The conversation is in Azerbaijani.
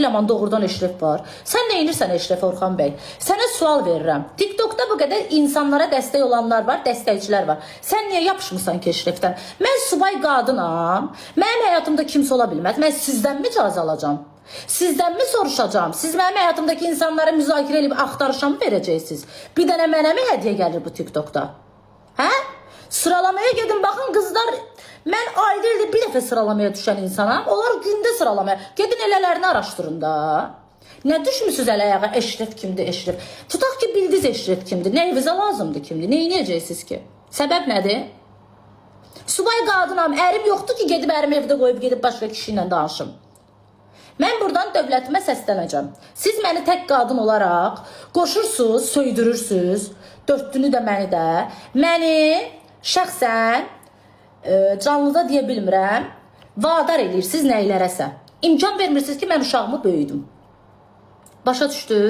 Aman doğrudan Eşref var. Sən nə edirsən Eşref Orxan bəy? Sənə sual verirəm. TikTokda bu qədər insanlara dəstək olanlar var, dəstəkçilər var. Sən niyə yapışmısan ki Eşrefdən? Mən subay qadınam. Mənim həyatımda kimsə ola bilməz. Mən sizdənmi icazə alacağam? Sizdənmi soruşacağam? Siz mənim həyatımdakı insanları müzakirə edib axtarışa mı verəcəksiniz? Bir dənə mənə mi hədiyyə gəlir bu TikTokda? Hə? Sıralamaya gedin baxın qızlar. Mən ayda ildə bir dəfə sıralamaya düşən insanam. Onlar gündə sıralamaya. Gedin elələrini araşdırın da. Nə düşmüsüz əl ayağa? Eşref kimdir, Eşref? Tutaq ki bildiniz Eşref kimdir. Nə evinizə lazımdır kimdir? Nə edəcəksiniz ki? Səbəb nədir? Subay qadınam, ərim yoxdur ki, gedib ərimi evdə qoyub gedib başqa kişi ilə danışım. Mən buradan dövlətimə səslənəcəm. Siz məni tək qadın olaraq qoşursunuz, söydürürsüz, dörtlünü də məni də. Məni şəxsən canlıda deyə bilmirəm, vadar eləyirsiniz nəylərəsə. İmkan vermirsiniz ki, mən uşağımı böyüdüm. Başa düşdünüz?